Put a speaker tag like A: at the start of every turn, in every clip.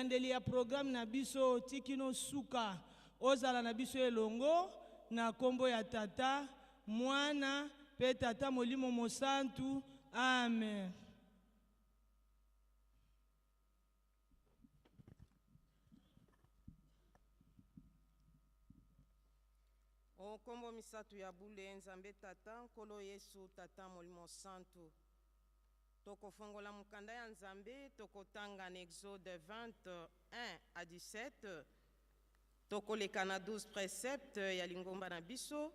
A: Ebandeli ya programme na biso ti kino suka, ozala na biso elongo, na kombo ya Tata, Mwana, pe Tata Molimo Mosantu. Amen.
B: O nkombo misato ya bule, Nzambe Tata, Nkolo Yesu, Tata Molimo Santu. Tokofongola mokanda ya Nzambe, tokotanga na Exode 20, 1 à 17, tokoleka na 12 preceptes ya lingomba na biso.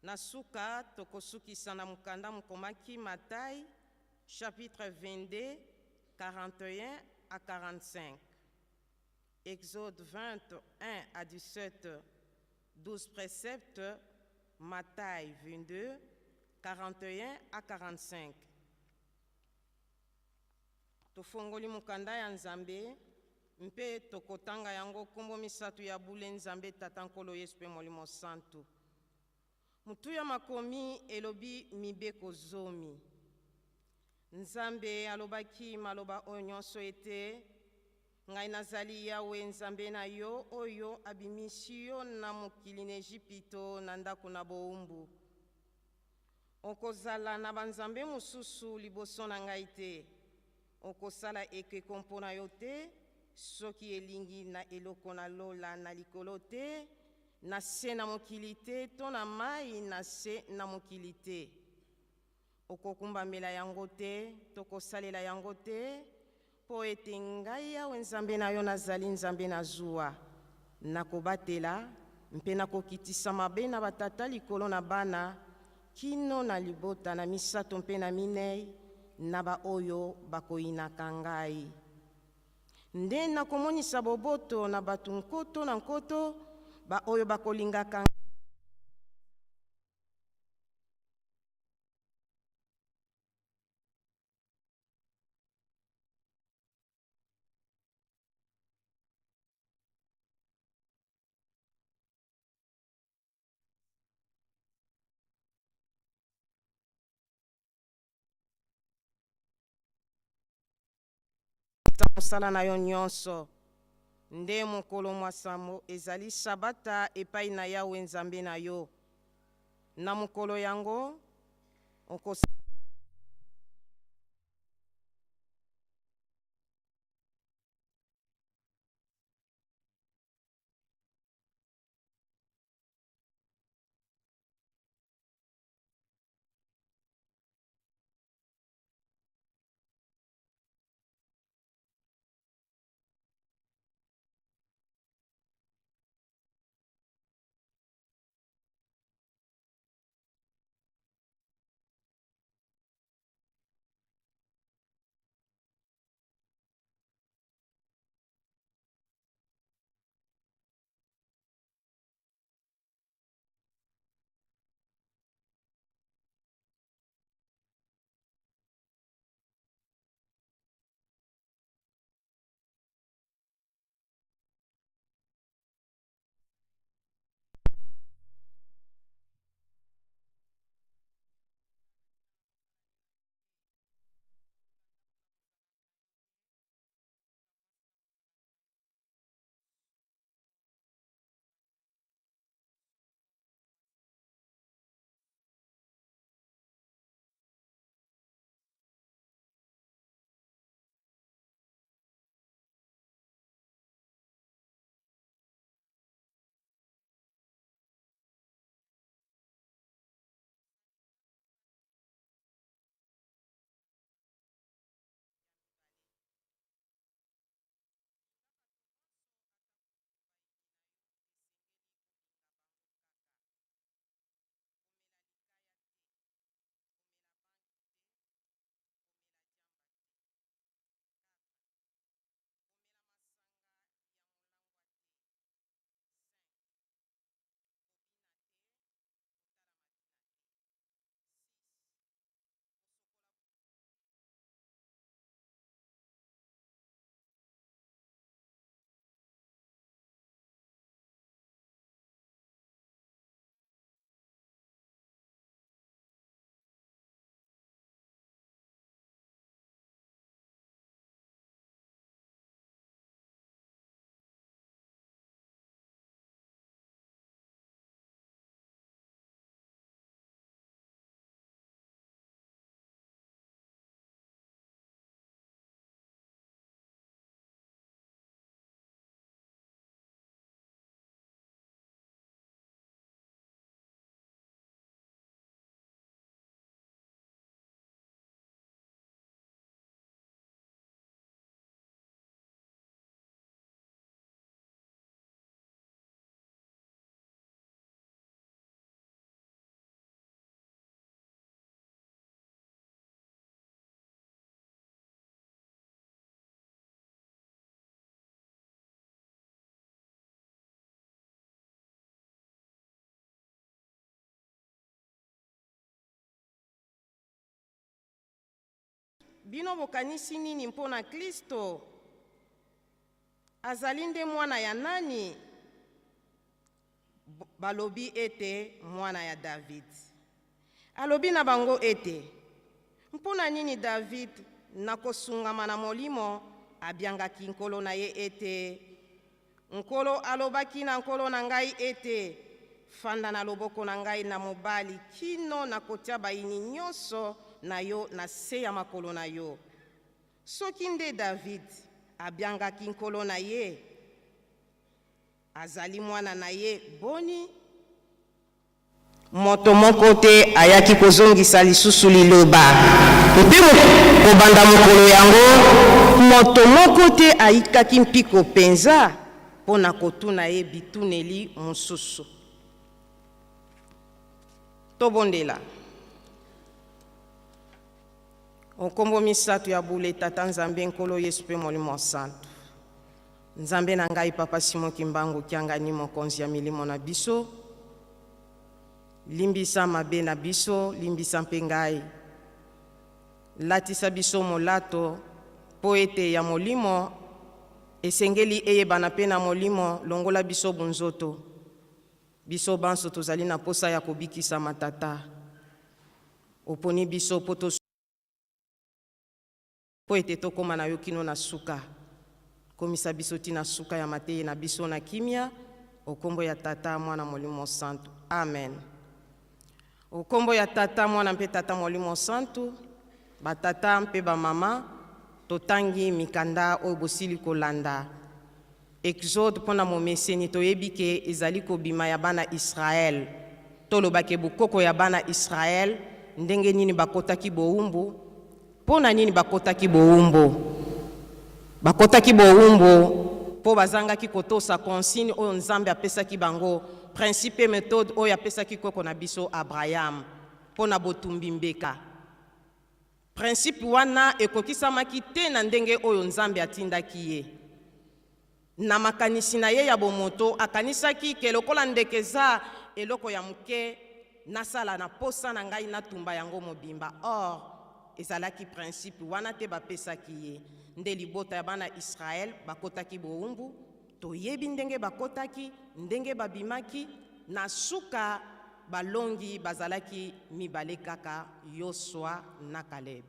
B: Na suka, tokosukisa na mokanda mokomaki Matai, chapitre 22, 41 à 45. Exode 20, 1 à 17, 12 preceptes, Matai 22, 41 à 45. Tofongoli mokanda ya Nzambe mpe tokotanga yango nkombo misato ya bule Nzambe Tata Nkolo Yesu mpe Molimo Santu. Motuya makomi elobi mibeko zomi. Nzambe alobaki maloba oyo nyonso ete, Ngai nazali Yawe Nzambe na yo, oyo abimisi yo na mokili na Ejipito, na ndako na bowumbu. Okozala na banzambe mosusu liboso na ngai te. Okosala ekeko mpo na yo te, soki elingi na eloko na lola na likolo te, na se na mokili te, to na mai na se na mokili te. Okokumbamela yango te, to kosalela yango te, mpo ete ngai Yawe Nzambe na yo nazali Nzambe na zuwa. Nakobatela mpe nakokitisa mabe na batata likolo na bana, kino na libota na misato mpe na minei na baoyo bakoyinaka ngai. Nde nakomonisa boboto na bato nkoto na nkoto, baoyo bakolingaka mosala na yo nyonso. Nde mokolo mwa sambo ezali Sabata epai na Yawe Nzambe na yo. Na mokolo yango okosala Bino bokanisi nini mpo na Klisto? Azali nde mwana ya nani? Balobi ete, Mwana ya David. Alobi na bango ete, Mpo na nini David, na kosungama na Molimo, abiangaki Nkolo na ye ete, Nkolo alobaki na Nkolo na ngai ete, Fanda na loboko na ngai na mobali kino nakotia bayini nyonso na yo na se ya makolo na yo. Soki nde David abiangaki Nkolo na ye, azali mwana na ye boni? Moto moko te ayaki kozongisa lisusu liloba, mpe kobanda mokolo yango, moto moko te ayikaki mpiko mpenza mpo na kotuna ye bituneli mosusu. Tobondela. O nkombo misato ya bule, Tata Nzambe, Nkolo Yesu mpe Molimo Santu. Nzambe na ngai, Papa Simon Kimbangu Kiangani, mokonzi ya milimo na biso, limbisa mabe na biso, limbisa mpe ngai. Latisa biso molato mpo ete ya molimo esengeli eyebana mpe na molimo, longola biso bonzoto. Biso banso tozali na posa ya kobikisama, Tata. Oponi biso mpo to mpo ete tokóma na yo kino na suka. Komisa biso ti na suka ya mateyi na biso na kimia, o kombo ya Tata, Mwana, Molimo Santu. Amen. O kombo ya Tata, Mwana mpe Tata Molimo Santu, batata mpe bamama, totangi mikanda oyo bosili kolanda. Exode mpo na momeseni toyebi ke ezali kobima ya bana Israel. Toloba ke bokoko ya bana Israel ndenge nini bakotaki bowumbu, mpo na nini bakotaki bowumbu? Bakotaki bowumbu mpo bazangaki kotosa consigne oyo Nzambe apesaki bango, principe methode oyo apesaki koko na biso Abraham mpo na botumbi mbeka. Principe wana ekokisamaki te na ndenge oyo Nzambe atindaki ye. Na makanisi na ye ya bomoto, akanisaki ke lokola ndeke eza eloko ya moke, nasala na posa na ngai natumba yango mobimba. Or, ezalaki principe wana te bapesaki ye. Nde libota ya bana Israel bakotaki bowumbu, toyebi ndenge bakotaki, ndenge babimaki, na suka balongi bazalaki mibale kaka, Yosua na Caleb.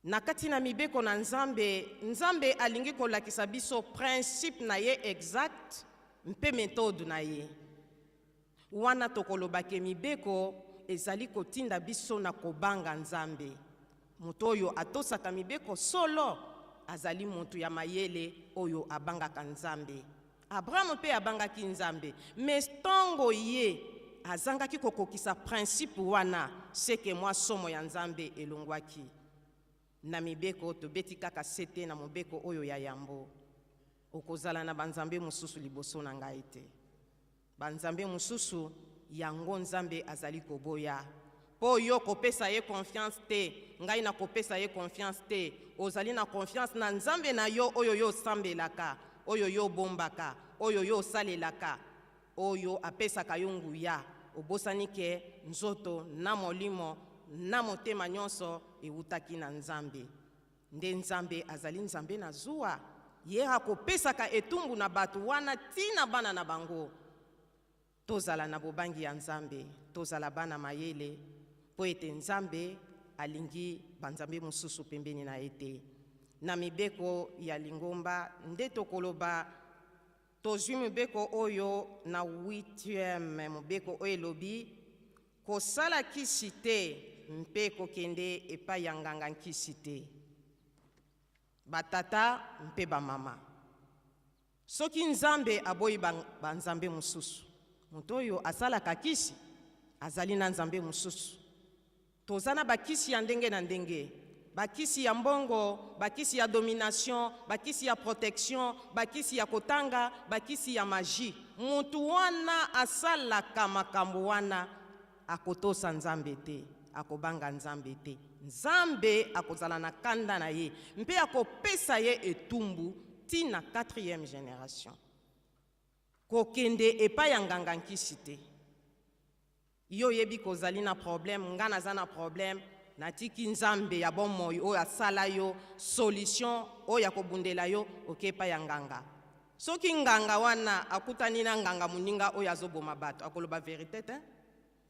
B: Na kati na mibeko na Nzambe, Nzambe alingi kolakisa biso principe na ye exact mpe methode na ye. Wana tokoloba ke mibeko ezali kotinda biso na kobanga Nzambe. Moto oyo atosaka mibeko solo azali moto ya mayele oyo abangaka Nzambe. Abraham mpe abangaki Nzambe, mais ntango ye azangaki kokokisa principe wana, seke mwa somo ya Nzambe elongwaki. Na mibeko tobeti kaka sete na mobeko oyo ya yambo: okozala na banzambe mosusu liboso na ngai te. Banzambe mosusu yango Nzambe azali koboya. Mpo yo kopesa ye confiance te, ngai nakopesa ye confiance te. Ozali na confiance na Nzambe na yo oyo yo osambelaka, oyo yo obombaka, oyo yo osalelaka, oyo apesaka yo nguya. Obosani ke nzoto na molimo na motema nyonso ewutaki na Nzambe. Nde Nzambe azali Nzambe na zuwa, ye akopesaka etumbu na bato wana tina bana na bango. Tozala na bobangi ya Nzambe, tozala bana mayele, mpo ete Nzambe alingi banzambe mosusu pembeni na ye te. Na mibeko ya lingomba nde tokoloba tozwi mibeko oyo na 8e mobeko oyo elobi kosala kisi te mpe kokende epai ya nganga nkisi te. Batata mpe bamama, soki Nzambe aboyi banzambe mosusu, moto oyo asalaka kisi azali na nzambe mosusu. Toza na bakisi ya ndenge na ndenge, bakisi ya mbongo, bakisi ya domination, bakisi ya protection, bakisi ya kotanga, bakisi ya magie. Motu wana asalaka makambo wana akotosa Nzambe te, akobanga Nzambe te. Nzambe akozala na kanda na ye mpe akopesa ye etumbu ti na 4e génération. Kokende epai ya nganga nkisi te. Yo oyebi kozali na problème, nga naza na problème, Natiki Nzambe ya bomoi oyo asala yo solution oyo ya kobundela yo, oke epai ya nganga. Soki nganga wana akutani na nganga moninga oyo azoboma bato, akoloba verite te,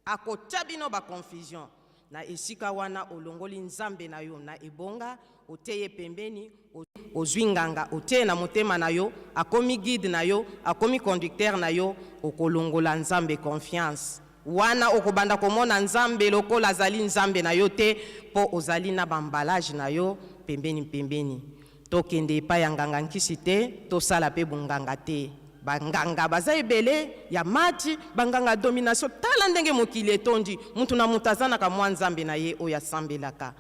B: akotia bino ba confusion. Na esika wana olongoli Nzambe na yo na ebonga, otie ye pembeni, ozwi nganga otie ye na motema na yo, akomi guide na yo, akomi conducteur na yo, okolongola Nzambe confiance. Wana okobanda komona Nzambe lokola azali Nzambe na yo te, mpo ozali na ba emballage na yo pembeni pembeni. Tokende epai ya nganga nkisi te, tosala mpe bonganga te. Banganga baza ebele ya match, banganga ya domination. Tala ndenge mokili etondi, mutu na mutu aza na ka mwa nzambe na ye oyo asambelaka.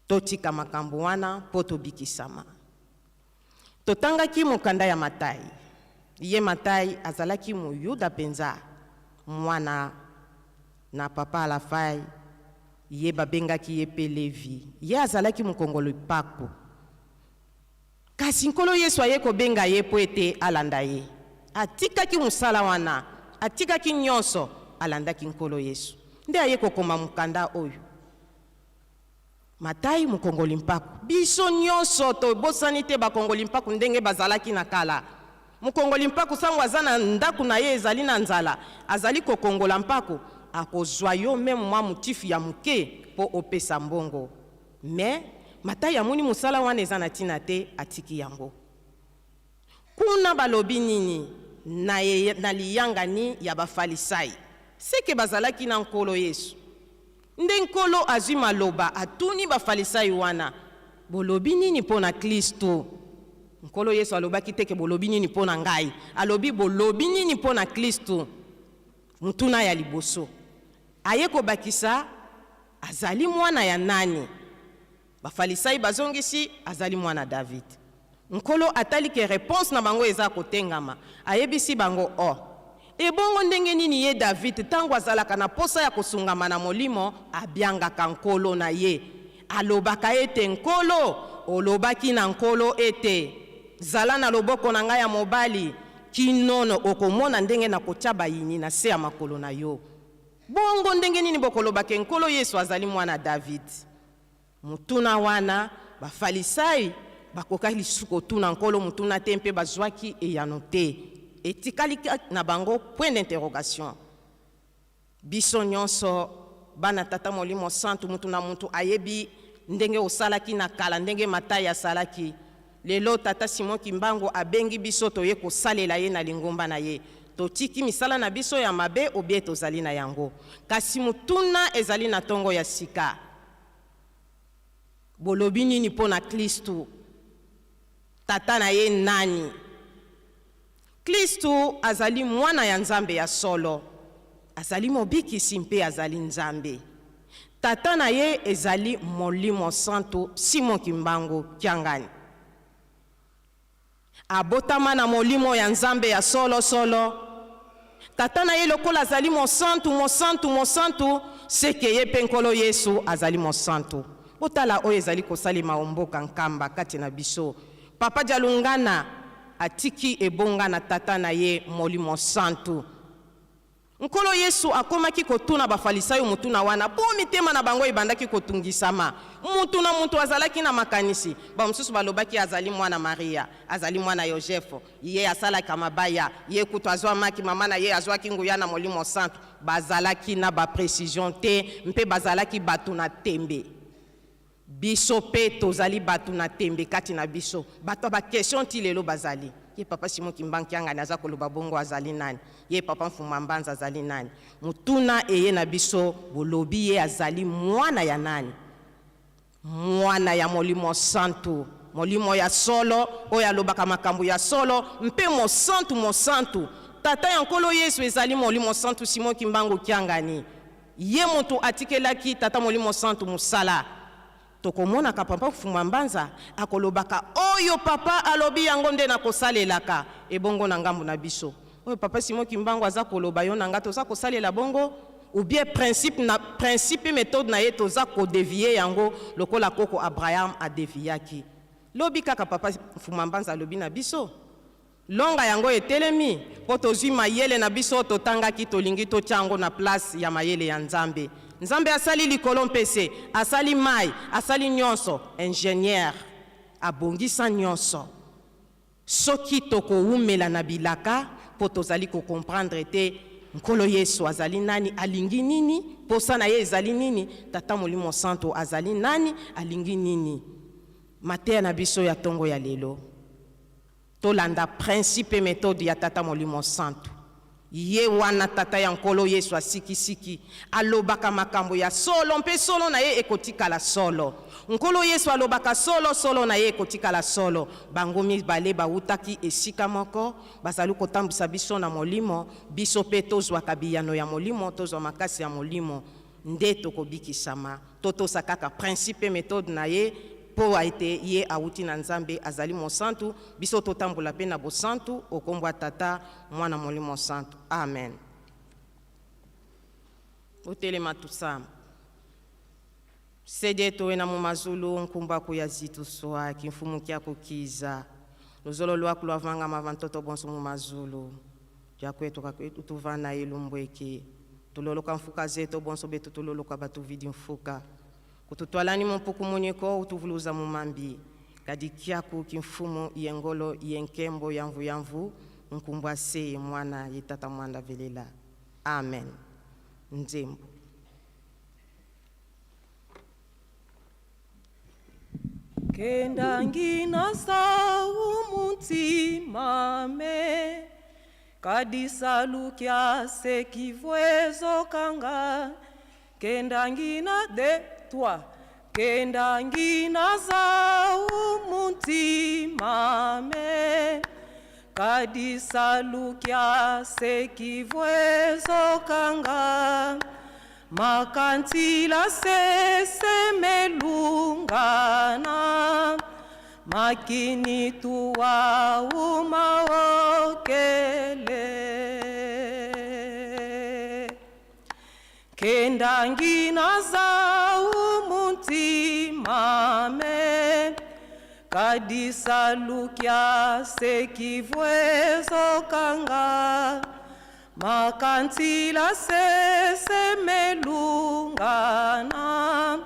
B: Totika makambo wana mpo tobikisama. Totangaki mokanda ya Matai. Ye Matai azalaki Moyuda mpenza, mwana na papa Alafai, ye babengaki ye mpe Levi. Ye azalaki mokongoli mpako. Kasi Nkolo Yesu aye kobenga ye mpo ete alanda ye. Atikaki mosala wana, atikaki nyonso, alandaki Nkolo Yesu. Nde aye kokoma mokanda oyo. Matai mokongoli mpako. Biso nyonso tobosani te bakongoli mpako ndenge bazalaki na kala. Mokongoli mpako sango aza na ndako na ye ezali na nzala, azali kokongola mpako, akozwa yo meme mwa motif ya moke mpo opesa mbongo. Mais Matai amoni mosala wana eza na tina te, atiki yango. Kuna balobi nini na, na liyangani ya Bafalisai? Seke bazalaki na Nkolo Yesu. Nde Nkolo azwi maloba, atuni Bafalisai wana, Bolobi nini mpo na Klisto? Nkolo Yesu alobaki te ke bolobi nini mpo na ngai. Alobi bolobi nini mpo na Klisto? Motuna ya liboso. Aye kobakisa, Azali mwana ya nani? Bafalisai bazongisi, Azali mwana David. Nkolo atali ke reponse na bango eza kotengama, ayebisi bango, Oh, ebongo ndenge nini ye David, tango azalaka na posa ya kosungama na Molimo, abiangaka Nkolo na ye? Alobaka ete, Nkolo, olobaki na Nkolo ete, Zala na loboko na ngai ya mobali, kino okomona ndenge nakotia bayini na se ya makolo na yo. Bongo ndenge nini bokoloba ke Nkolo Yesu azali mwana David? Motuna wana, Bafalisai bakokaki lisusu kotuna Nkolo motuna te mpe bazwaki eyano te. Etikali na bango point d'interrogation. Biso nyonso bana Tata Molimo Santu, mutu na mutu ayebi ndenge osalaki na kala, ndenge Matai asalaki. Lelo Tata Simon Kimbangu abengi biso toye kosalela ye na lingomba na ye. Totiki misala na biso ya mabe ou bien tozali na yango? Kasi motuna ezali na tongo ya sika. Bolobi nini mpo na Klistu? Tata na ye nani? Klistu azali Mwana ya Nzambe ya solo. Azali Mobikisi mpe azali Nzambe. Tata na ye ezali Molimo Santu Simon Kimbangu Kiangani. Abotama na Molimo ya Nzambe ya solo solo. Tata na ye lokola azali mosantu, mosantu, mosantu, seke ye mpe Nkolo Yesu azali mosantu. Botala oyo ezali kosalema o mboka Nkamba kati na biso. Papa Dialungana atiki ebonga na Tata na ye Molimo Santu. Nkolo Yesu akomaki kotuna Bafalisayo motuna wana mpo mitema na bango ebandaki kotungisama. Mutu na mutu azalaki na makanisi. Bamosusu balobaki azali mwana Maria, azali mwana Yojefo, ye asalaka mabaya, ye kutu azwamaki, mama na ye azwaki nguya na Molimo Santu. Bazalaki na ba precision te mpe bazalaki bato na tembe. Biso pe tozali batu na tembe kati na biso. Bato ya ba question ti lelo bazali. Ye papa Simon Kimbangu Kiangani aza koloba bongo azali nani? Ye papa Mfumua Mbanza azali nani? Motuna eye na biso bolobi ye azali mwana ya nani? Mwana ya Molimo Santu, Molimo ya solo oyo alobaka makambo ya solo mpe Mosantu Mosantu. Tata ya Nkolo Yesu ezali Molimo Santu Simon Kimbangu Kiangani. Ye mutu atikelaki Tata Molimo Santu musala. Tokomonaka Papa Mfumua Mbanza akolobaka oyo Papa alobi yango nde nakosalelaka. Ebongo na ngambo na biso oyo Papa Simon Kimbangu aza koloba yo na nga toza kosalela bongo? Ou bien principe na principe pe methode na ye toza ko devier yango lokola koko Abraham a deviaki? Lobi kaka Papa Mfumua Mbanza alobi na biso. Longa yango etelemi mpo tozwi mayele na biso oyo totangaki, tolingi totya yango na place ya mayele ya Nzambe. Nzambe asali likolo mpe se, asali mai, asali nyonso, ingenieur abongisa nyonso. Soki tokowumela na bilaka mpo tozali ko comprendre te Nkolo Yesu azali nani, alingi nini, mposa na ye ezali nini, Tata Molimo Santu azali nani, alingi nini. Mateya na biso ya tongo ya lelo, tolanda principe et methode ya Tata Molimo Santu. Ye wana Tata ya Nkolo Yesu asikisiki, alobaka makambo ya solo mpe solo na ye ekotikala solo. Nkolo Yesu alobaka solo, solo na ye ekotikala solo. Bango mibale bawutaki esika moko, bazali kotambwisa biso na Molimo, biso mpe tozwaka biyano ya Molimo, tozwa makasi ya Molimo, nde tokobikisama. Totosa kaka principe mpe methode na ye, mpo ete ye awuti na Nzambe, azali mosantu, biso totambola mpe na bosantu, o kombo ya Tata, Mwana, Molimo Santu. Amen. Botelema tusamba. Sede towe na mu mazulu nkumba kuya zitu swa kimfumu kya kukiza luzolo lwaku lwavanga mava ntoto bonso mu mazulu diakwetu utuvana ilumbweki tuloloka mfuka zeto bonso betu tuloloka batuvidi mfuka kututwalani mu mpuku munyiko utuvuluza mu mambi kadi kyaku kimfumu yengolo yenkembo yamvu yamvu nkumbwa se mwana ye tata mwanda velela amen nzembo.
C: Kenda ngina sa umutima me kadisalu kya sekivwezo kanga kenda ngina de toi kenda ngina za umutima me kadisalu kya sekivwezo kanga makantila sesemelungana makini tuwa umaokele kenda ngina za umutima me kadisalu kya sekivwezo kanga makantila sesemelungana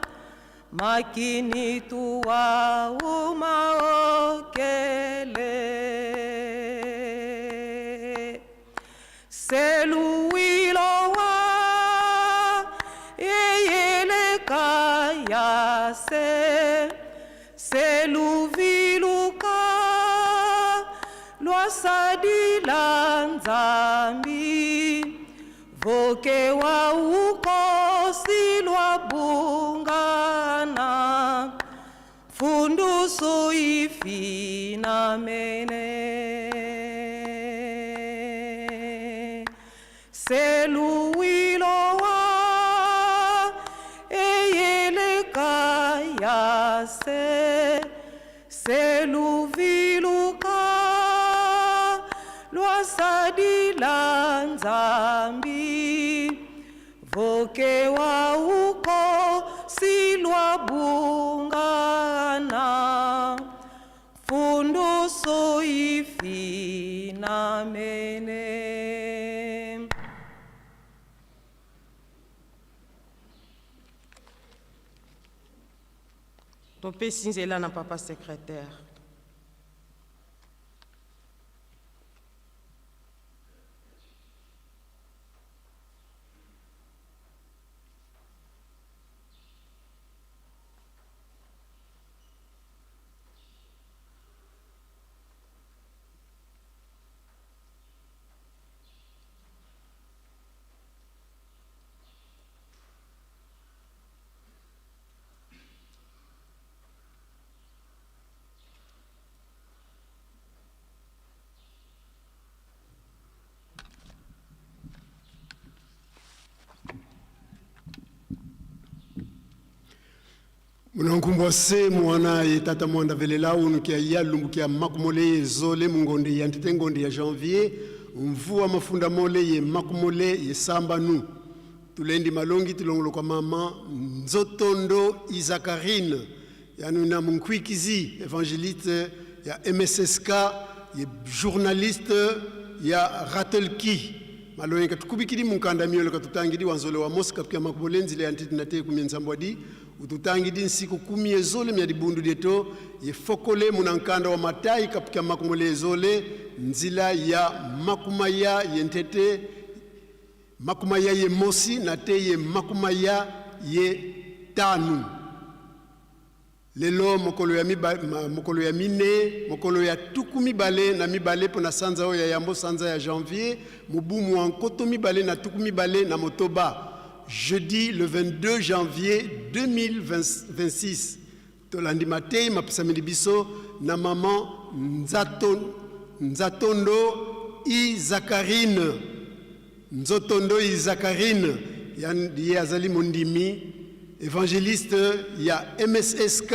C: makini tuwa umaokele seluwilo wa eyeleka se seluviluka lwasadila nzambi voke wa ukosi lwabungana funduso ifina mene seluwilo wa eyeleka ya se seluviluka lwasadila nzambi voke wa ukosi lwabungana funduso ifina mene.
B: Topesi nzela na papa secrétaire.
D: Munankumbwa se mwana ye tata mwanda velela unu kia ya lumbu kia makumole ye zole mungonde ya ntete ngonde ya janvier mvua mafunda mole ye makumole ye samba nu tulendi malongi tulongolo kwa mama Nzotondo Isakarine yanuna munkwikizi évangéliste ya MSSK ye journaliste ya Ratelki. Maloyenga tukubikidi munkanda miolo katutangidi wanzole wa Mose kapukia makubole nzila ya ntiti na te kumie nzambwadi ututangidi nsiku kumi ezole mia dibundu dieto yefokole munankanda wa Matai kapukia makumole ezole nzila ya makumaya yentete makumaya ye mosi na te ye makumaya ye tanu. Lelo mokolo ya miba, mokolo ya mine, mokolo ya tuku 22 mpo na sanza oyo ya yambo, sanza ya janvier, mobu mwa 2026, jeudi le 22 janvier 2026. Tolandi matei mapesameli biso na mama Nzato, Nzatondo Izakarine, Nzotondo Izakarine, ye azali mondimi évangéliste ya MSSK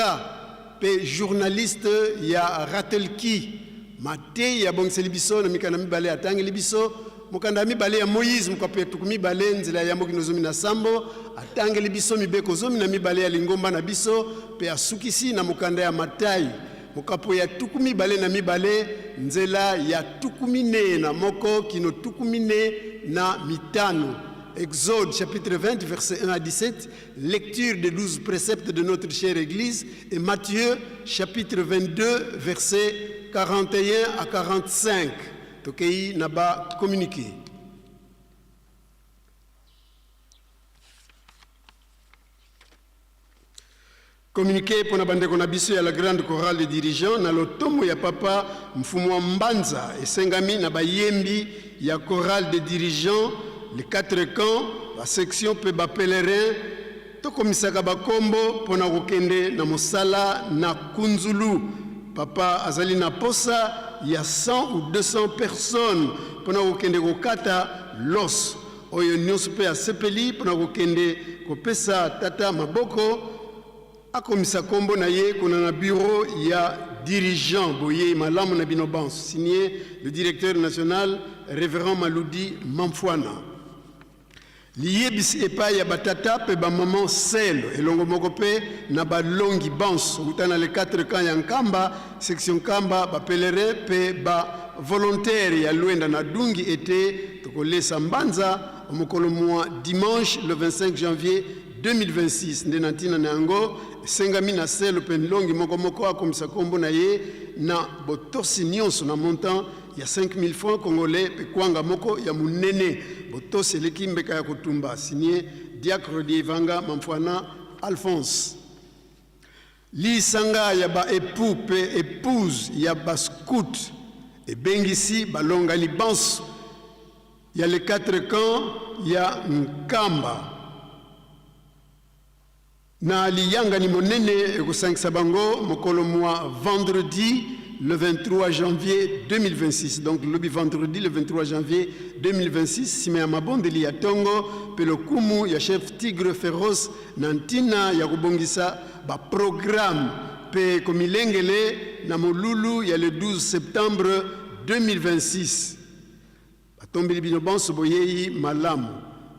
D: pe journaliste ya Ratelki. Matei abongiseli biso na mikanda mibale, atangeli biso mokanda ya mibale ya Moïse mokapo ya 20 nzela ya yambo kino 17, atangeli biso mibeko 12 ya lingomba na biso, pe asukisi na mokanda ya Matai mokapo ya 22 nzela ya 41 kino 45. Exode chapitre 20 verset 1 à 17, lecture des 12 préceptes de notre chère Église, et Matthieu chapitre 22 verset 41 à 45. Tokei naba communiqué. Communiqué pour na bandeko na biso ya la grande chorale des dirigeants na lotomo ya papa Mfumu wa Mbanza esengami na bayembi ya chorale des dirigeants les quatre camps ba section pe ba pèlerins tokomisaka bakombo pona kokende na mosala na Kunzulu. Papa azali na posa ya 100 ou 200 personnes pona kokende kokata los oyo nyonso mpe asepeli mpona kokende kopesa tata maboko akomisa kombo na ye kuna na bureau ya dirigeant. Boyei malamu na bino banso. Signé le directeur national révérend Maludi Mamfwana. Liyebisi epai ya batata mpe bamama selo elongo moko mpe na balongi banso uta na les quatre camps ya Nkamba, section Nkamba, bapèlerin mpe ba volontaire ya Lwenda na Dungi ete tokolesa mbanza mokolo mwa dimanche le 25 janvier 2026. Nde na ntina na yango esengami na selo mpe nlongi moko moko akomisa kombo na ye na botosi nyonso na montant ya 5000 francs congolais mpe kwanga moko ya monene. Botosi eleki mbeka ya kotumba. Signé diacre Dievanga Mamfwana Alphonse. Lisanga ya ba époux mpe épouse ya bascout ebengisi balongani banso ya les quatre camps ya Nkamba na liyangani monene ekosangisa bango mokolo mwa vendredi le 23 janvier 2026, donc lobi vendredi le 23 janvier 2026, nsima ya mabondeli ya ntongo mpe lokumu ya chef Tigre Féroce na ntina ya kobongisa baprogramme mpe komilengele na molulu ya le 12 septembre 2026. Batombeli bino banso boyei malamu,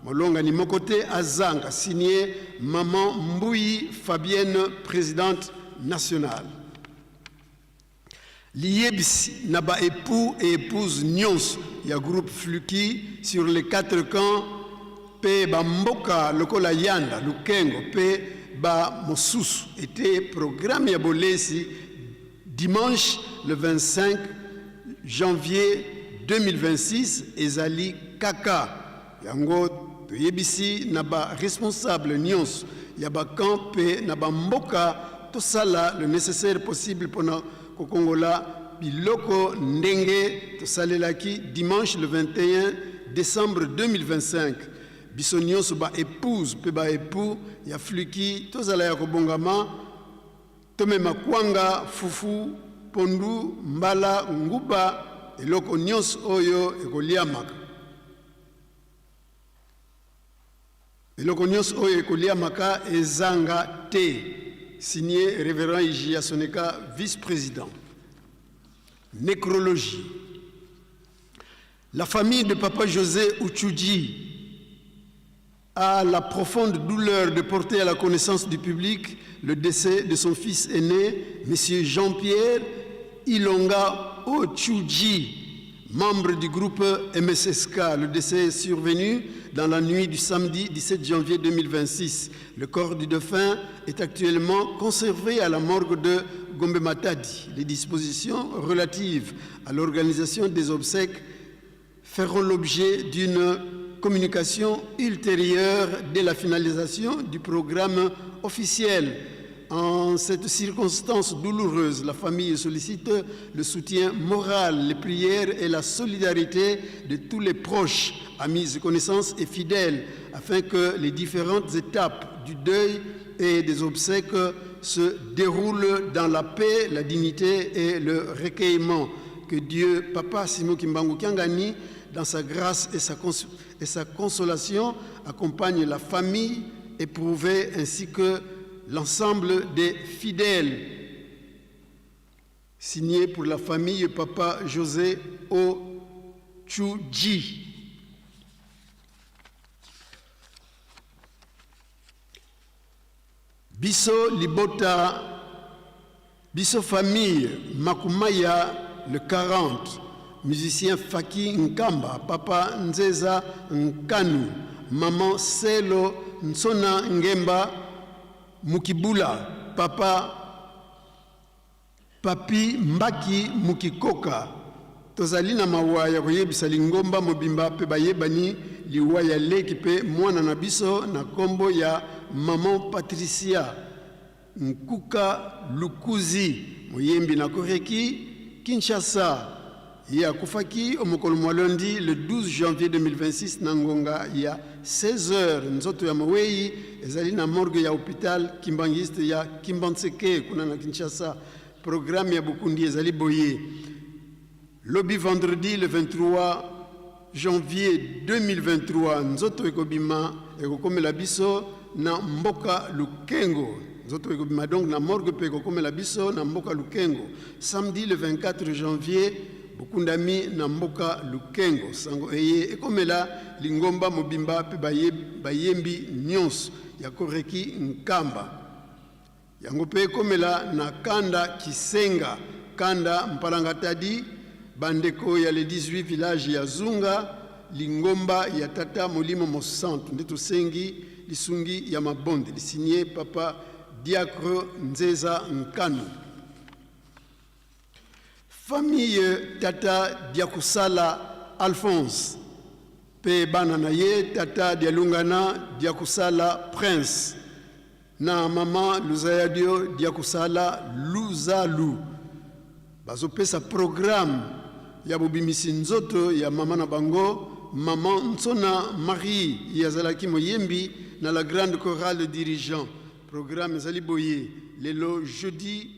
D: molongani moko te azanga. Signé maman Mbuyi Fabienne, présidente nationale. Liyebisi na ba époux et épouse nyonso ya groupe Fluki sur les quatre camps mpe bamboka lokola Yanda, Lukengo mpe ba mosusu ete programme ya bolesi dimanche le 25 janvier 2026 ezali kaka. Yango toyebisi na ba responsable nyonso ya bacamp mpe na bamboka tosala le nécessaire possible mpona kokongola biloko ndenge tosalelaki dimanche le 21 décembre 2025. Biso nyonso ba épouse mpe ba époux ya Fluki tozala ya kobongama, tomema kwanga, fufu, pondu, mbala, nguba, eloko nyonso oyo ekoliamaka, eloko nyonso oyo ekoliamaka ezanga te. Signé révérend Ijia Soneka, vice-président. Nécrologie. La famille de papa José Uchuji a la profonde douleur de porter à la connaissance du public le décès de son fils aîné, monsieur Jean-Pierre Ilonga Ochuji, membre du groupe MSSK. Le décès est survenu dans la nuit du samedi 17 janvier 2026. Le corps du défunt est actuellement conservé à la morgue de Gombe Matadi. Les dispositions relatives à l'organisation des obsèques feront l'objet d'une communication ultérieure dès la finalisation du programme officiel. En cette circonstance douloureuse, la famille sollicite le soutien moral, les prières et la solidarité de tous les proches, amis et connaissances et fidèles, afin que les différentes étapes du deuil et des obsèques se déroulent dans la paix, la dignité et le recueillement. Que Dieu, Papa Simon Kimbangu Kiangani, dans sa grâce et sa consolation, accompagne la famille éprouvée ainsi que l'ensemble des fidèles. Signé pour la famille Papa José Ochuji. Biso Libota, Biso famille Makumaya le 40, musicien Faki Nkamba, Papa Nzeza Nkanu, Maman Selo Nsona Ngemba Mukibula, Papa Papi Mbaki Mukikoka. Tozali na mawa ya koyebisa lingomba mobimba mpe bayebani liwa ya leki mpe mwana na biso na nkombo ya Maman Patricia Nkuka Lukuzi, moyembi na Koreki, Kinshasa. Ye akufaki o'mokolo mwa lundi le 12 janvier 2026 na ngonga ya 16h. Nzoto ya mowei ezali na morgue ya hôpital Kimbanguiste ya Kimbanseke kuna na Kinshasa. Programme ya bokundi ezali boye: lobi vendredi le 23 janvier 2023, nzoto ekobima, ekokomela biso na mboka Lukengo. Nzoto ekobima donc na morgue mpe ekokomela biso na mboka Lukengo. Samedi le 24 janvier, bokundami na mboka Lukengo. Sango eye ekomela lingomba mobimba mpe bayembi nyonso ya Koreki Nkamba. Yango mpe ekomela na Kanda Kisenga, Kanda Mpalangatadi, bandeko ya le 18 village ya Zunga, lingomba ya Tata Molimo Mosantu. Nde tosengi lisungi ya mabonde. Lisigné Papa Diacre Nzeza Nkanu. Famille Tata Diakusala Alphonse mpe bana na ye Tata Dialungana Diakusala Prince na Mama Luzayadio Diakusala Luzalu bazopesa programme ya bobimisi nzoto ya mama na bango, Mama Nsona Marie. Ye azalaki moyembi na la grande chorale dirigeant. Programme ezali boye: lelo jeudi,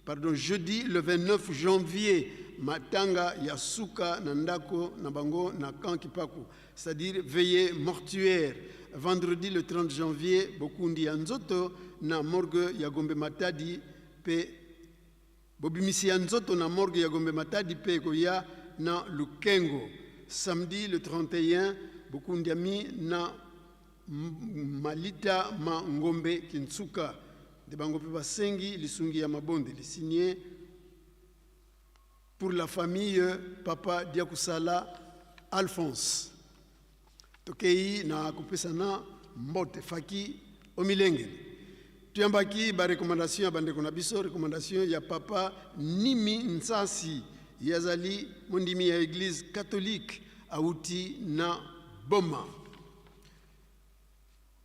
D: pardon, jeudi le 29 janvier, matanga ya suka na ndako na bango na camp Kipaku, c'est-à-dire veillée mortuaire. Vendredi le 30 janvier, bokundi ya nzoto na morgue ya Gombe Matadi mpe bobimisi ya nzoto na morgue ya Gombe Matadi mpe ekoya na Lukengo. Samedi le 31, bokundiami na malita ma Ngombe Kintsuka. Nde bango mpe basengi lisungi ya mabondeli. Signé pour la famille Papa Diakusala Alphonse. Tokei na kopesana mbote. Faki omilengeli. Toyambaki barecommandation ya bandeko na biso. Recommandation ya Papa Nimi Nsasi, ye azali mondimi ya Église catholique, auti na Boma.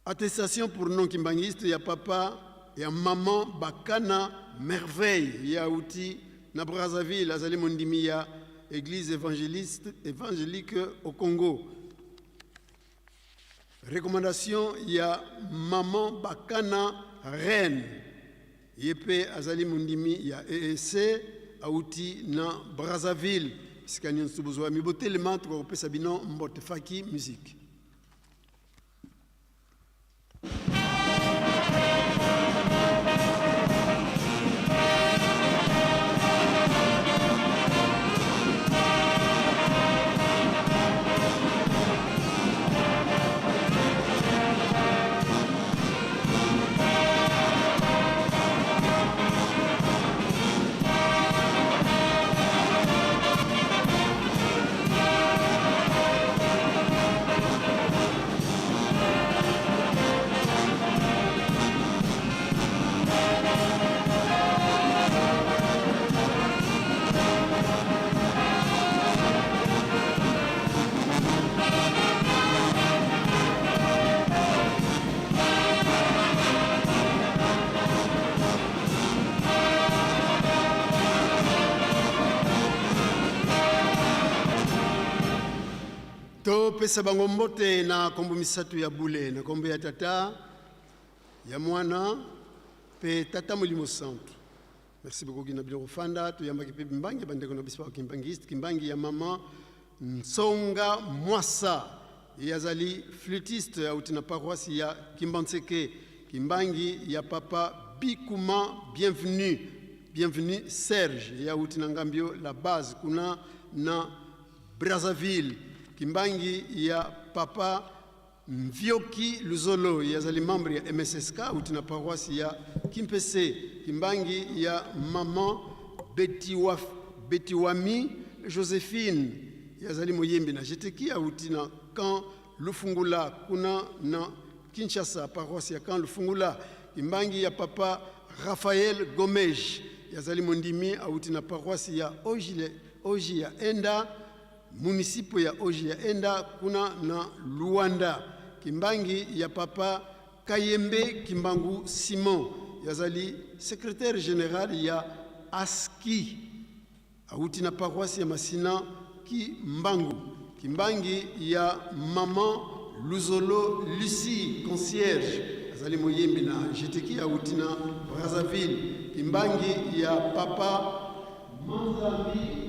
D: Attestation pour non kimbanguiste ya papa ya Maman Bakana Merveille, ye auti na Brazzaville, azali mondimi ya Église évangéliste évangélique au Congo. Recommandation ya Maman Bakana Reine, ye mpe azali mondimi ya EEC, auti na Brazzaville. Bisika nyonso bozwa mibotelema, tokokopesa bino mbote. Faki musique. Topesa bango mbote na kombo misato ya bule, na kombo ya Tata, ya Mwana mpe Tata Molimo Santu. Merci beaucoup na bino kofanda. Toyambaki mpe bimbangi bandeko na biso ba kimbangiste, kimbangi ya mama Nsonga Mwasa, ye azali flûtiste auti na paroisse ya Kimbanseke, kimbangi ya papa Bikuma Bienvenue, Bienvenue Serge, ye auti na Ngambio la base kuna na Brazzaville, kimbangi ya papa Mvioki Luzolo, ye azali membre ya MSSK auti na paroisse ya Kimpese, kimbangi ya maman Betiwami Josephine, ye azali moyembi na GTK auti na camp Lufungula kuna na Kinshasa, paroisse ya camp Lufungula, kimbangi ya papa Raphaël Gomes, ye azali mondimi auti na paroisse ya Oji ya Enda, munisipo ya Oji ya Enda kuna na Luanda, kimbangi ya papa Kayembe Kimbangu Simon, yazali secrétaire général ya ASKI auti na paroisse ya Masina Kimbangu, kimbangi ya maman Luzolo Lucie concierge, azali moyembi na GTK auti na Brazzaville, kimbangi ya papa Manzambi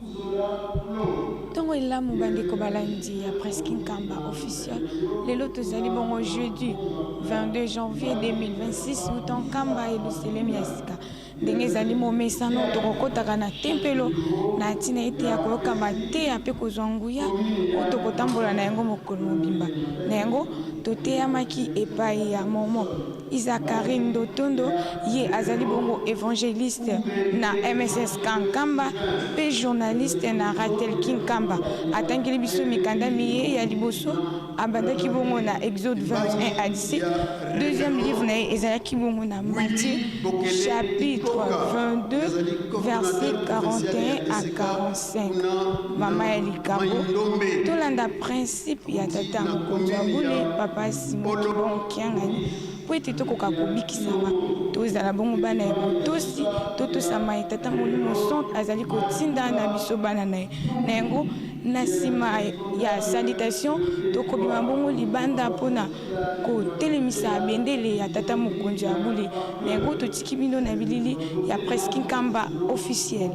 D: Kuzola Claude.
E: Ntongo elamu bandeko balandi ya Presque Nkamba officiel. Lelo tozali bongo jeudi 22 janvier 2026 uta Nkamba Yelusalemi ya sika. Ndenge ezali momesano, tokokotaka na tempelo na ntina ete ya koyoka mateya mpe kozwa nguya oyo tokotambola na yango mokolo mobimba. Na yango, toteyamaki epai ya Mormon Izakari Ndotondo, ye azali bongo evangeliste na MSSK Nkamba mpe journaliste na Ratelki Nkamba. Atangeli biso mikanda miye ya liboso, abandaki bongo na Exode 21 à 17. Deuxième livre na ye ezalaki bongo na Matthieu chapitre 22 verset 41 à 45. Mama ya likambo, tolanda principe ya tata mokonzi ya bule papa Simon Kimbangu Kiangani mpo ete tokoka kobikisama, tozala bongo bana ya botosi, totosama ye tata Molimo Santu azali kotinda na biso bana na ye. Na yango, na nsima ya salutation, tokobima bongo libanda mpo na kotelemisa bendele ya tata mokonzi ya bule. Na yango, totiki bino na bilili ya Presky Nkamba officiel.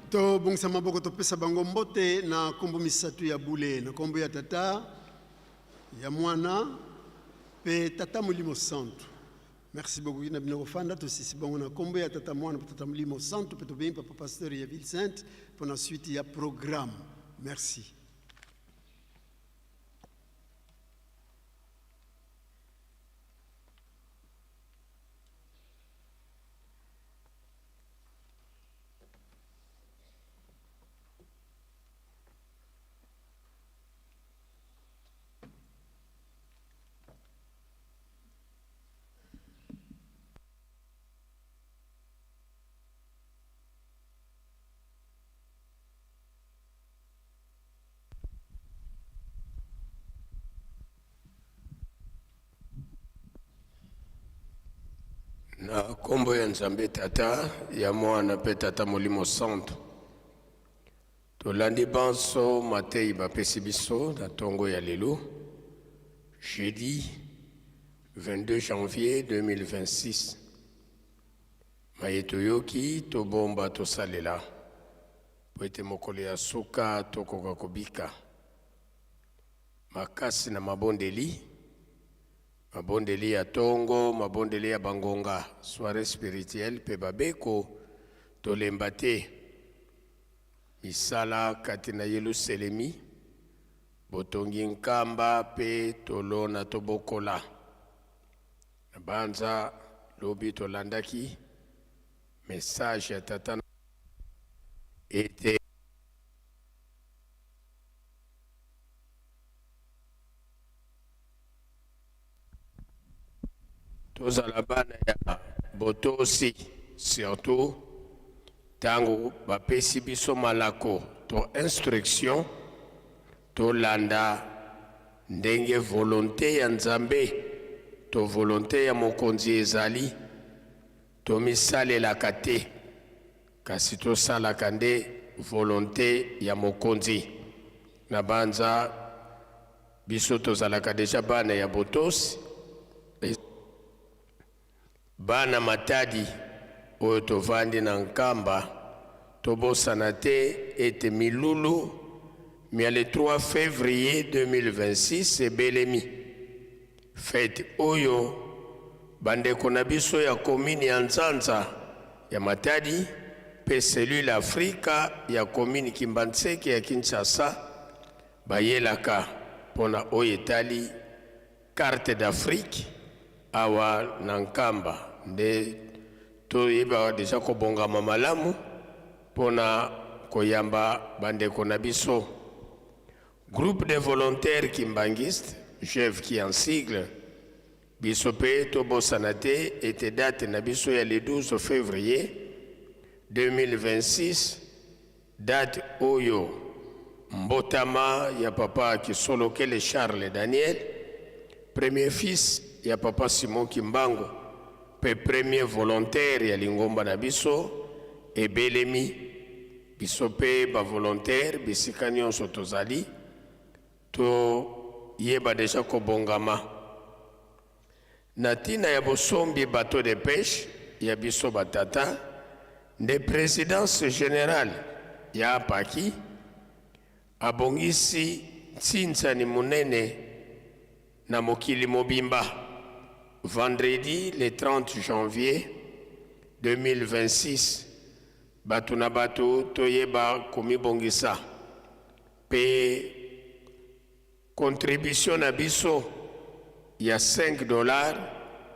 D: Tobongisa maboko, topesa bango mbote na nkombo misato ya bule, na nkombo ya Tata, ya Mwana mpe Tata Molimo Santu. Merci beaucoup na bino kofanda. Tosisi bango na nkombo ya Tata, Mwana mpe Tata Molimo Santu, mpe tobengi papa pasteur ya Ville Sainte mpo na suite ya programme. Merci.
F: Na nkombo ya Nzambe Tata, ya Mwana mpe Tata Molimo Santu, tolandi banso mateyi bapesi biso na ntongo ya lelo jeudi 22 janvier 2026. Maye toyoki, tobomba, tosalela, mpo ete mokolo ya suka tokoka kobika makasi na mabondeli, mabondeli ya tongo, mabondeli ya bangonga, soirée spirituelle mpe babeko, tolemba te. Misala kati na Yeluselemi, botongi Nkamba pe tolona tobokola. Na banza lobi tolandaki message ya tata na ete tozala bana ya botosi, surtout ntango bapesi biso malako to instruction, tolanda ndenge volonte ya Nzambe to volonte ya mokonzi ezali. Tomisalelaka te, kasi tosalaka nde volonte ya mokonzi. Na banza biso tozalaka deja bana ya botosi, bana Matadi oyo tovandi na Nkamba. Tobosana te ete milulu mia le 3 février 2026 ebelemi, fete oyo bandeko na biso ya commune ya Nzanza ya Matadi mpe cellule Afrika ya commune Kimbanseke ya Kinshasa bayelaka mpona oyo etali carte d'Afrique awa na Nkamba. Nde toyeba deja kobongama malamu mpona koyamba bandeko na biso. Groupe de volontaires kimbanguiste, GEVKI en sigle, biso mpe tobosana te ete date na biso ya le 12 février 2026, date oyo mbotama ya papa Kisolokele Charles Daniel, premier fils ya papa Simon Kimbangu mpe premier volontaire ya lingomba na biso, ebelemi. Biso mpe bavolontaire, bisika nyonso tozali, toyeba deja kobongama. Na ntina ya bosombi bateau de pêche ya biso batata, nde présidence générale ya APAKI abongisi ntinzani monene na mokili mobimba, vendredi le 30 janvier 2026. Bato na bato toyeba komibongisa mpe contribution na biso ya 5 $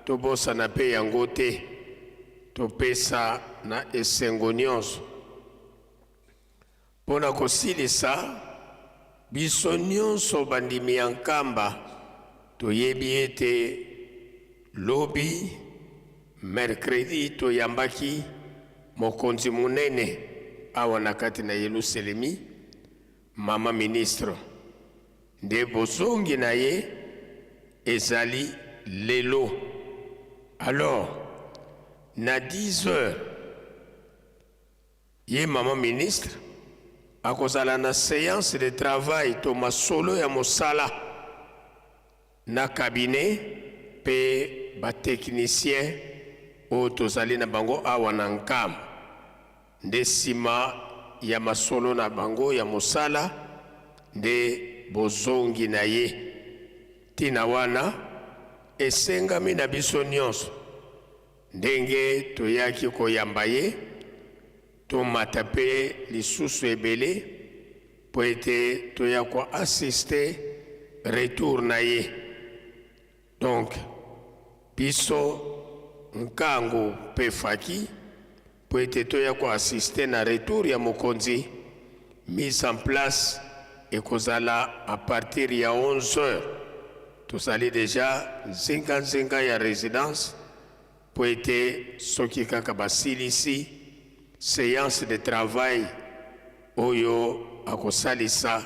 F: tobosana mpe yango te, topesa na esengo nyonso. Mpo na kosilisa, biso nyonso bandimi ya Nkamba toyebi ete lobi mercredi toyambaki mokonzi monene awa na kati na Yelusalemi, mama ministre. Nde bozongi na ye ezali lelo. Alors na 10 heures, ye mama ministre akozala na séance de travail to masolo ya mosala na cabinet mpe batechnicien oyo tozali na bango awa na Nkamba. Nde nsima ya masolo na bango ya mosala nde bozongi na ye. Ntina wana esengami na biso nyonso, ndenge toyaki koyamba ye, tomata mpe lisusu ebele mpo ete toya koassister retour na ye. Donc biso Nkangu mpe Faki, mpo ete toya koassister na retour ya mokonzi, mise en place ekozala à partir ya 11 heures. Tozali deja nzinganzinga ya résidence mpo ete soki kaka basilisi séance de travail oyo akosalisa,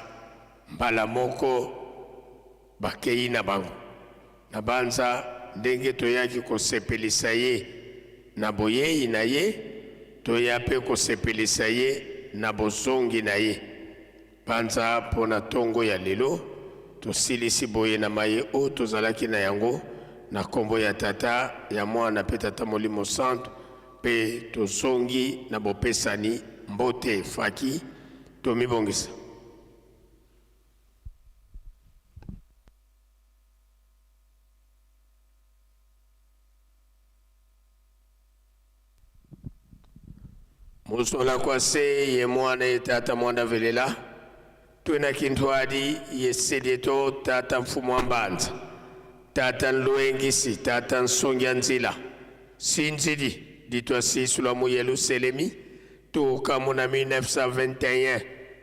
F: mbala moko bakei na bango. Na banza ndenge toyaki kosepelisa ye na boyei na ye, toya mpe kosepelisa ye na bozongi na ye. Banza mpo na ntongo ya lelo tosilisi boye na maye oyo tozalaki na yango, na nkombo ya Tata, ya Mwana mpe Tata Molimo Santo, mpe tozongi na bopesani mbote. Faki, tomibongisa. Musola kwa se ye mwana ye tata mwanda velela twena kinthwadi ye sedieto tata mfumu wa mbanza tata nlwengisi tata nsongi ya nzila sinzidi ditwa sisu lwa mu Yeluselemi tuka muna 1921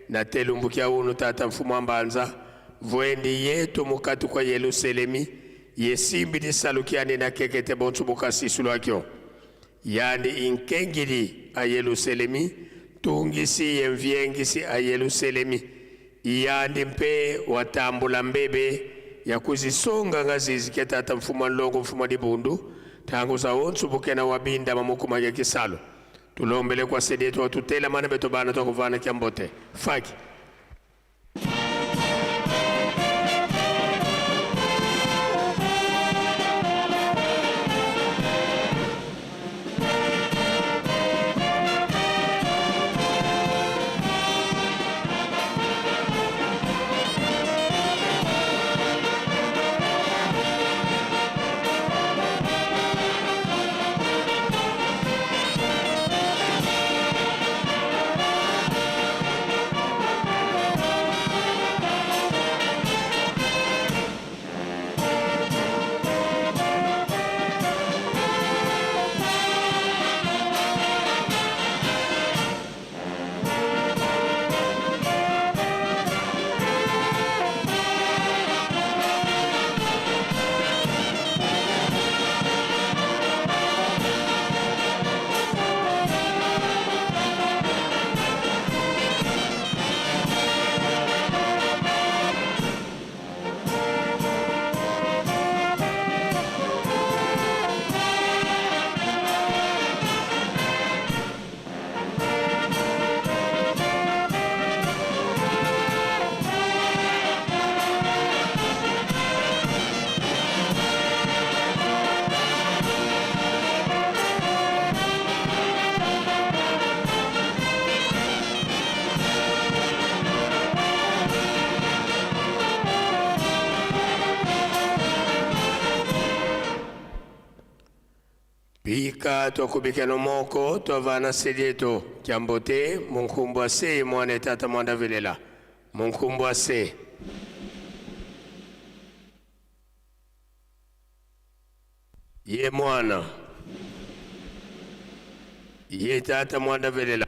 F: na telumbukia unu tata mfumu wa mbanza vwendi yetu mukati kwa Yeluselemi ye simbi disalukiani na kekete bonso buka sisu lwakyo yandi inkengili a Yeluselemi tungisi ye mviengisi a Yeluselemi yandi mpe watambula mbebe ya kuzisonga nga zizi ke tata mfumu wa nlongo mfumu wa dibundu tangu za onsu bukena wa binda mamukuma ya kisalo tulombele kwa sedetu watutela mana beto bana twakuvana kya mbote faki. Pika twakubika nomoko twavana sedieto kyambote munkumbu ase mwana tata mwanda velela munkumbu ase ye mwana ye tata mwanda velela.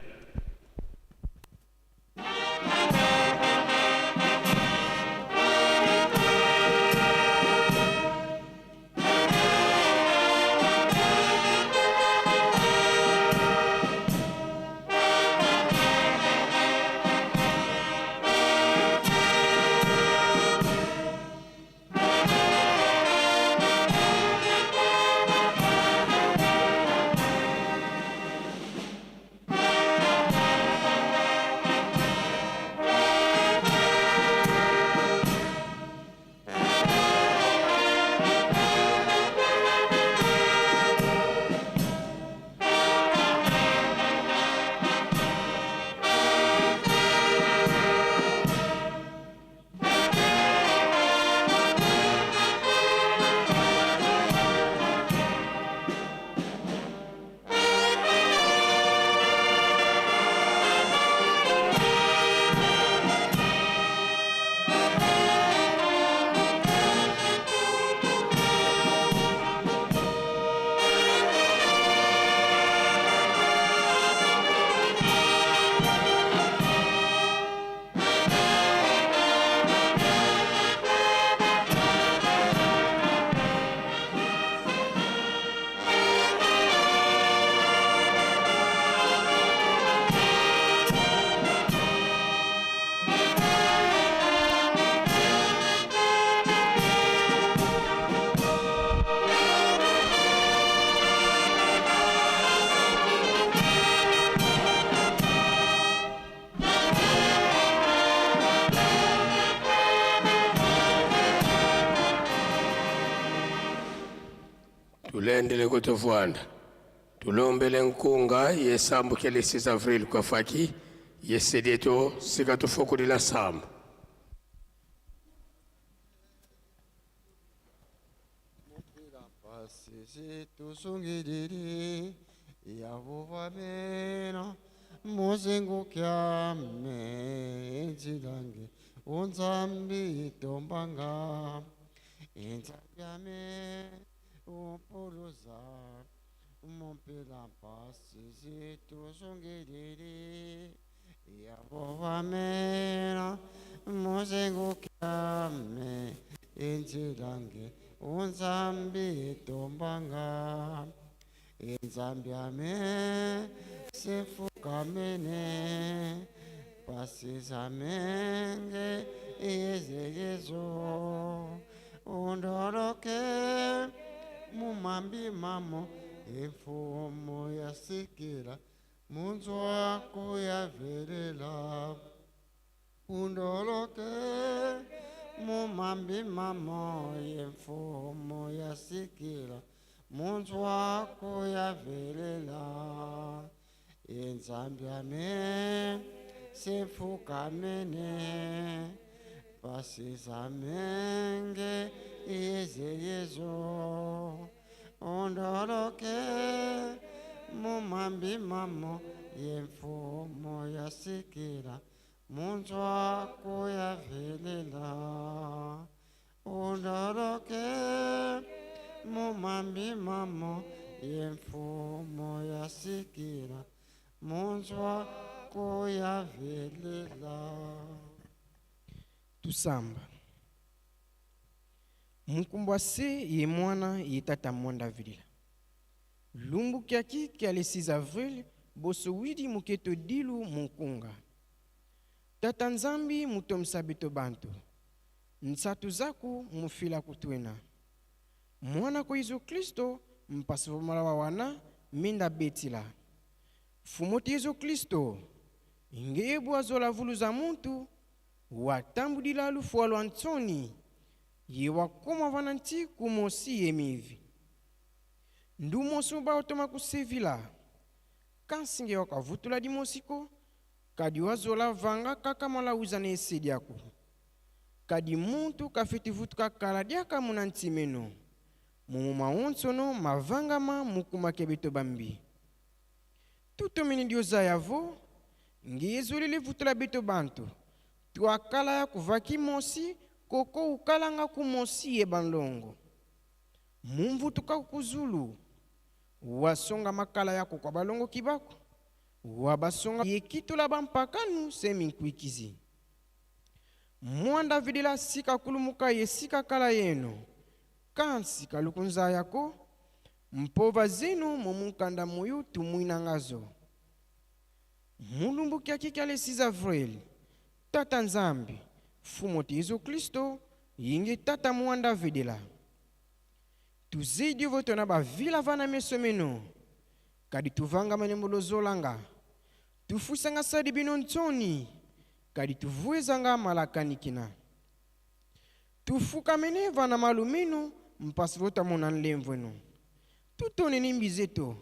F: Tulendele kutovuanda tulombele nkunga yesambukele 6 avril kwa faki yesedieto sikatufokulila sambu.
G: Pasisi tusungididi yavuvamena Muzingu kyame inzilange unzambi tombanga inzambi umpuluza mumpila mpasi zituzungiriri yabovamera muzingu kyame inzilange unzambi tombanga inzambi ame sefukamene pasizamenge iyezeyezo undoroke mumambi mamo imfumo yasikila munzu wako yavelela undoloke mumambi mamo imfumo yasikila munzu wako yavelela inzambi ame sefukamene pasizamenge iyezeyezo ondoloke mumambi mamo yemfumo yasikila munzu wako yavelela ondoloke mumambi mamo yemfumo yasikila munzu wako yavelela.
H: Tusamba mukumbwa se ye mwana ye tata mwanda vilila lumbu kyaki kya le 6 avril boso widi muketo dilu munkunga tata nzambi mutomsa beto bantu nsatu zaku mufila kutwena mwana ko Yesu Kristo mpasi vomala wa wana minda betila fumoti Yesu Kristo ngeyebu azola vulu za muntu watambudila lufua lwa ntsoni ye wakoma vana nti kumosi ye mivi ndumosi baotoma kusevila kansinge wakavutula dimosiko kadi wazola vanga kaka mwala na esediaku kadi muntu kafetivutuka kala diaka muna ntimeno mumu maonsono mavangama mukumake beto bambi tutomini dioza yavo ngiyezolele vutula beto bantu twakala ya kuvaki mosi koko ukalanga kumosi ye banlongo mumvutuka kuzulu wasonga makala yako kwa balongo kibako wabasonga yekitola bampakanu se minkwikizi mwanda vidila sika kulumuka ye sika kala yeno kansi kalukunza yako mpova zenu mumunkanda muyu tumwinangazo mulumbu kyaki kya le 6 avril tata nzambi fumo ti Yesu Kristo yingi tata mwanda vidila tuzidi votona bavila vana meso meno kadi tuvanga manembo zolanga tufusanga sadi bino ntsoni kadi tuvuezanga malakanikina tufukamene vana maluminu mpasi votamona nlemvwenu tutoneni mbizeto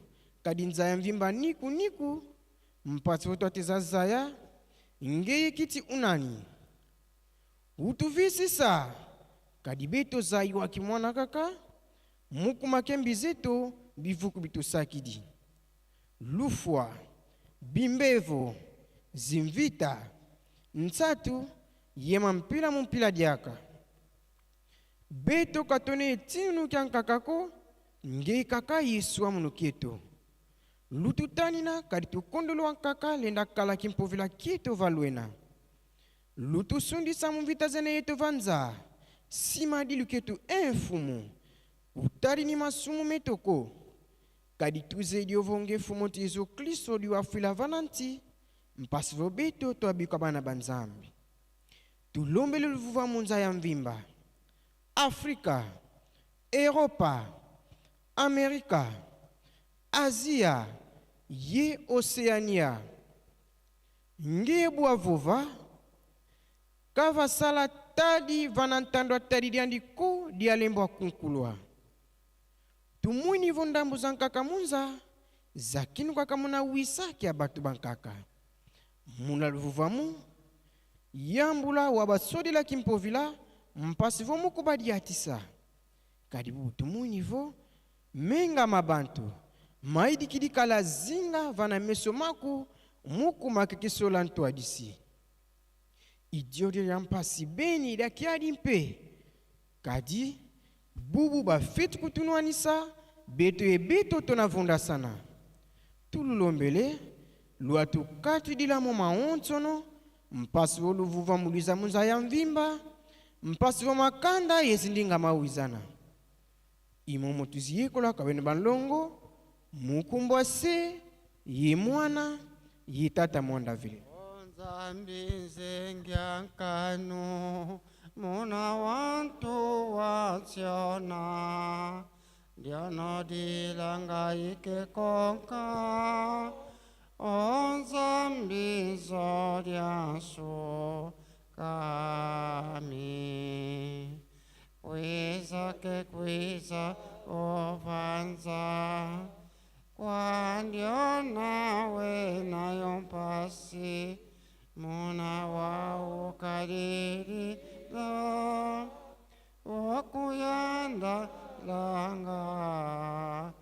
H: kadi nzaya mvimba niku niku mpasi votwateza zaya ngeye kiti unani utuvisisa kadi beto zayiwaki mwana kaka mukumake mbizeto bivuku bitusakidi lufwa bimbevo zimvita ntsatu yema mpila mumpila diaka beto katone etinu kya nkakako ngei kaka yesu amunu kieto lututanina kadi tukondolo nkaka lenda kalaki mpovila kieto valwena lutusundisa mumvita zene yeto vanza sima dilu ketu enfumu utali ni masumu metoko kadi tuzedi ovonge fumu ti Yesu Kristo liwafwila vana nti mpasi vobeto twabikwa bana ba Nzambi tulombele luvuva munza ya mvimba Afrika, Europa, Amerika, Asia ye Oceania nge bwa vova kavasala tadi vana ntando atadi diandi ko dialembo akunkulwa tumwini vo ndambo za nkaka munza zakinu kaka muna wisa kia batu bankaka muna luvuvamu yambula wa basodela kimpovila mpasi vo muku badiatisa kadi butumwini vo menga mabantu maidikidi kala zinga vana meso maku Mukuma kekesola ntwadisi. Idio dia mpasi beni dia kiadi mpe. Kadi bubu bafetu kutunwanisa beto ye beto tonavunda sana. Tululombele lwatukatwidila mo maonsono mpasi woluvuva muluiza munza ya mvimba mpasi wa makanda yezindinga mawizana. Imomo tuziyekola kabene banlongo mukumbwa se ye mwana ye tata mwanda vile.
G: Nzambi nzengyankanu muna wantu watsiona ndyanodilanga ikekonka onzambi zolyansu kami kwiza ke kwiza ovanza kwandyona wenayo mpasi muna waukalilila wakuyanda langa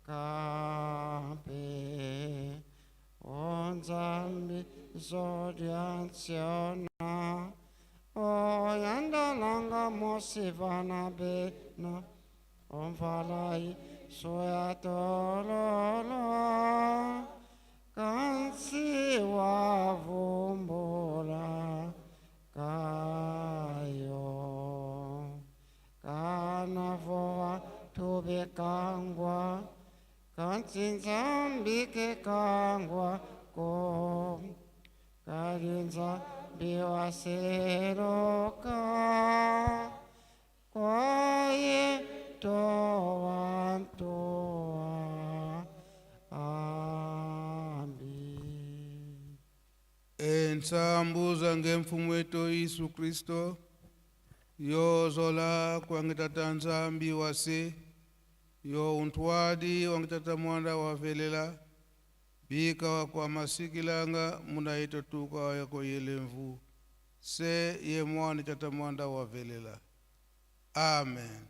G: kampe onzambi zolyansiona oyanda langa mosivana bena omvalai soyatololo kansi wavumbula kayo kanavoa tubekangwa kansi nzambike kangwa ko kalinza biwaseroka kwaye towantoa ambi.
I: Ensambuza ngemfumu wetu Yesu Kristo yozola kwangitata nzambi wase yo untwadi wangitata mwanda wavelela bika wakwa masikilanga munaito tuka yako yelemvu se ye mwana tata mwanda wavelela. Amen.